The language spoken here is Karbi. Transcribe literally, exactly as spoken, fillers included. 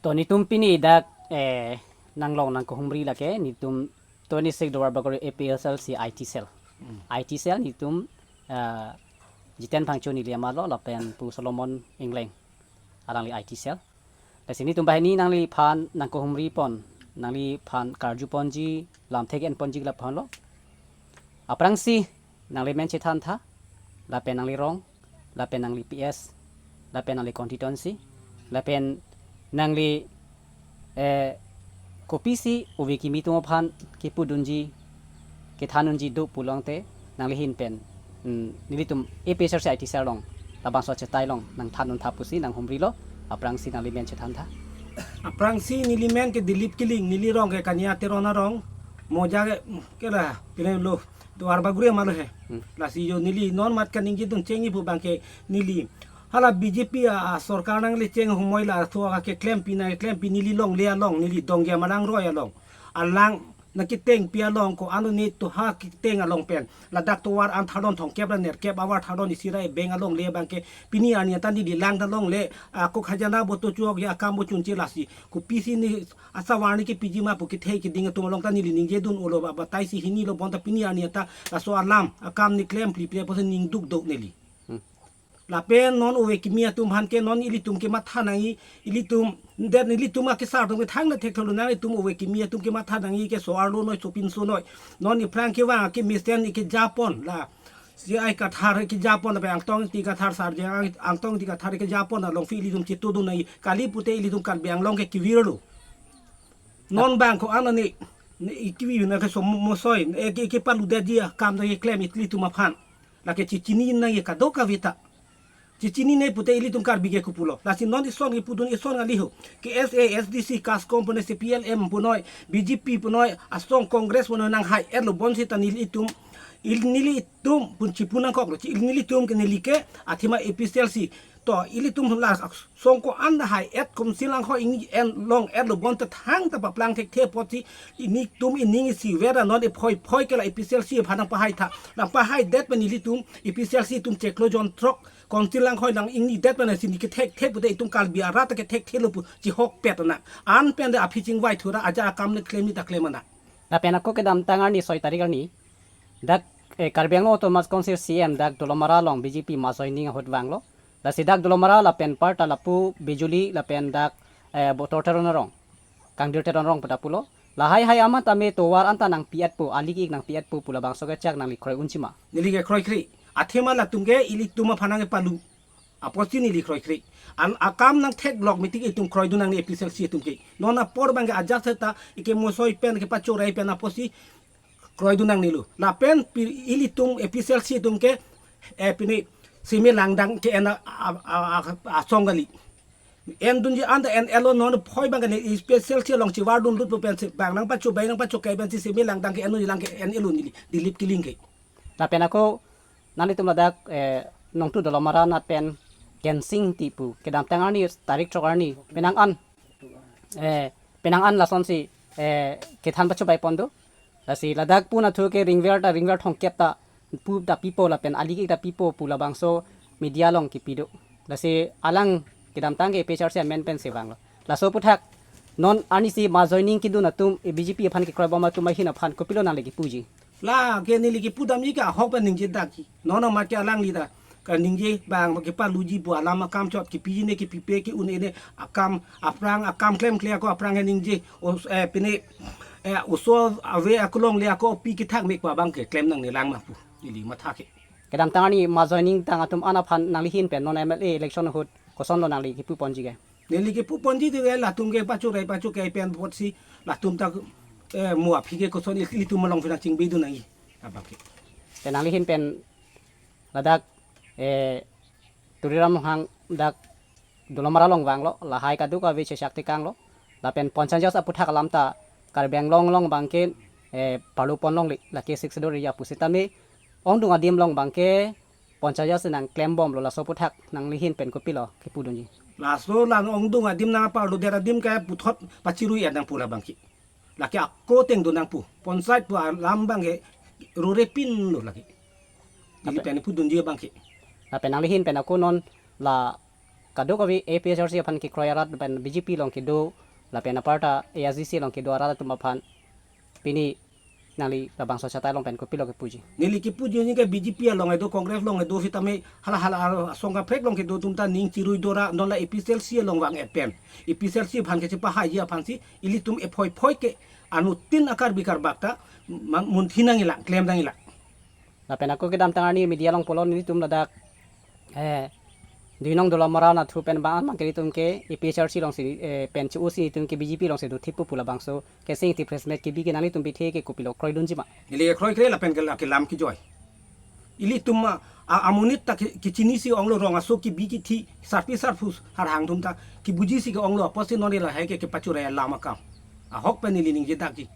To netum pini dak eh nanglong nangkehumri lake netum twenty-six Duarbagori A P S L C I T cell. Hmm. I T cell netum eh Jiten Phangcho neli amarlo lapen Pu Solomon Engleng alangli I T cell. Lasi netum banghini nangliphan nangkehumripon, nangliphan karjuponji, lamthe enponji lapulo. Aphrangsi nangli men chethantha, lapen nangli rong, lapen nangli P S, lapen nangli constituency, lapen nangli eh kopisi ove kimi atum aphan kepudunji, kethandunji do pulote nangli ahin pen, hmm, nelitum A P S L C I T cell along labangso achetai along nangthandun tha pusi nanghumrilo. Aphrangsi nangli men chethantha. Aphrangsi neli men ke Dilip Killing, neli rong ke Kania Teron arong, moja ke, ke la, pine lo, Duarbagori amarlo he. Hmm. Lasi jo neli non mat kaningjedun chengji pu abangke neli hala B J P a, a sorkar nangle cheng humoi la thu akeklempi nangklempi neli longle along, neli Dongja Malangroi along, alang nangketengpi along ko-an ne to ha keteng along pen ladak tovar an thardon thomkep ra nerkep avar thardon isi ra ebeng alongle abangke pini arni anta neli langta longle, ako khajana bo to chuok ya akam bo chunche lasi kopisi ne asavar ne kepiji ma pu kethe keding atum along ta neli ningjedun-olo ba, batai si hini lo bonta pini arni anta laso alam akam ne klempli ple pusi ningduk do neli. Hmm. Lapen non ove kimi atum aphan ke non ilitum kematha nangji, ilitum det ilitum akesar atum ke thangta thekthelo nang, ilitum ove kimi atum kematha nangji ke so-arlo noi, sopinso noi. Non iphrang kevang ke mesen ikejapon la C I Kathar ikejapon lapen Angtong Ingti Kathar Sarjang, Angtong Ingti Kathar ikejapon along phi ilitum chetudun nangji, kali pute ilitum Karbi Anglong ke kevirlo. Non abang ko-an ne, ne ikivi na ke so mo-, mosoi, eh, ke, kepaludet ji akam ta keklem ilitum aphan. Lake chechini nangji kadokave ta. Chechini nangji pute ilitum Karbi ke kopulo. Lasi non ison kepudun ison ngali ho. K S A, S D C, KASCOM punoi, C P I M punoi, B J P punoi, asong Congress punoi nanghai-etlo bonsita nelitum, il nelitum pun chipu nangkoklo. Chi il nelitum ke neli ke athema A P S L C. To ilitum la asong ko-an ta hai-et Council anghoi ingni en long-etlo bonta thangta paplang thekthe apotsi ilitum ining isivet ra non ephoi phoi ke la A P S L C aphan nangpahaitha. Nangpahaidet pen ilitum A P S L C atum chiklo jon throk Council anghoi lang ingnidet pen si ne kethekthe pute itum Karbi arat ta kethekthelo pu chihokpet nang. An pen de aphi chingvai thura ajat akam ne klemji ta klem nang. Lapen ako kedamtang arni soi tarik arni dak, eh, Karbi Anglong Autonomous Council C E M dak Dolamara along B J P majoining ahut vanglo. Lasi dak Dolamara lapen parta lapu Bijuli lapen dak, eh, Botor Teron arong, Kangdir Teron arong pu ta pulo. Lahai hai amat tame tovar anta nangpi-etpo, ali ik nangpi-etpo pu labangso kechak nangli kroi unji ma? Neli ke kroikre. Athema latum ke ilitum aphan nangkepalu apotsi neli kroikre. An akam nangtheklok meeting itum kroidun nangne A P S L C atum ke. Non apor abangke ajat seta ike mosoi pen kepachorai pen apotsi kroidun nangnelo. Lapen pi-, ilitum A P S L C atum ke, eh, pini simi langdang ke en a, a, a, a, asong kali. Endunji anta en-etlo, non phoi abangke ne A P S L C along chivardunlut pu pensi bang nangpacho bai nangpachokai pensi simi langdang ke endunji lang ke en-etlo neli Dilip Killing ke. Lapen ako nanglitum ladak, eh, nongtu Dolamara anat pen Kensing Tipu kedamtang arni tarik throk arni penang an, eh, penang an lasonsi, eh, kethan pachobai pon do. Lasi ladak pu nathu ke ringver ta ringver thomkep ta pu ta pipo lapen ali ik ta pipo pu labangso media along kepi do. Lasi alang kedamtang ke A P H R C amen pensi vanglo. Laso aphuthak non arnisi majoining kedun atum, eh, B J P aphan kekroibom atum ahin aphan kopilo nangli kepuji? Lake neli kepudamji ke ahok pen ningje dakji. Non amat ke alangli ta kaningje abang kepaluji pu alam akam chot kepiji ne kepipe ke-un-e ne akam aphrang akam klemkle ako aphrang ke ningje os-, eh, pine, eh, oso ave ako longle ako pi kethak mek pu abangke klem nangne lang ma pu ili matha ke. Kedamtang arni majoining tang atum an aphan nangli ahin pen non M L A election ahut kosonlo nangli kepu ponji ke? Neli kepu ponji de latum ke pachorai pachokai pen apotsi latum ta, eh, mo aphi ke koson ilitum along phi nangchingbidun nangji abangke. Te nangli ahin pen ladak, eh, Tuliram Ronghang dak Dolamara along vanglo, lahai kadokave chechak tekanglo. Lapen Panchayat aphuthak alam ta Karbi Anglong along abangke, eh, parlu pon longle, lake Sixth Schedule area pusitame ongdung adim along abangke Panchayat si nangklembomlo, laso aphuthak nangli ahin pen kopilo kepudunji? Laso lang ongdung adim nangparludet adim ke puthot pachirui-et nangpo labangke. Lake ako tengdun nangpo. Panchayat pu alam abangke rorepinlo lake. Neli pen pudunji abangke. Lapen nangli ahin pen ako non la kadokave A P H L C aphan kekroi arat pen B J P along kedo lapen aparta A S D C along kedo arat atum aphan pini nangli labangso achatai along pen kopilo kepuji? Neli kepuji ningke B J P along kedo, Congress along kedo sitame hala hala asong kaprek along kedo atum ta ning chirui dora, non la A P H L C along vang-et pen A P H L C aphan kechepahaiji aphansi ilitum ephoi phoi ke anuttin a-Karbi karbak ta ma-, munthi nangjilang, klem nangjilang. Lapen ako kedamtang arni media along pulo nelitum ladak, eh, Duinong Dolamara anatthu pen bang abang ke nelitum ke A P H L C alongsi, eh, pen chu-usi nelitum ke B J P alongsi dothip pu pu labangso keseng ti press meet kebi ke nanglitum bithe ke kopilo kroidunji ma? Neli kroikre lapen ke la kelam kejoi. Ilitum a, a, amonit ta ke, kechinisi onglo, rong aso kebi kethi, sarpi sarpo, harhang atum ta kebujisi ke onglo, apotsi non lahai ke kepachura alam akam. Ahok pen neli ningjedakji.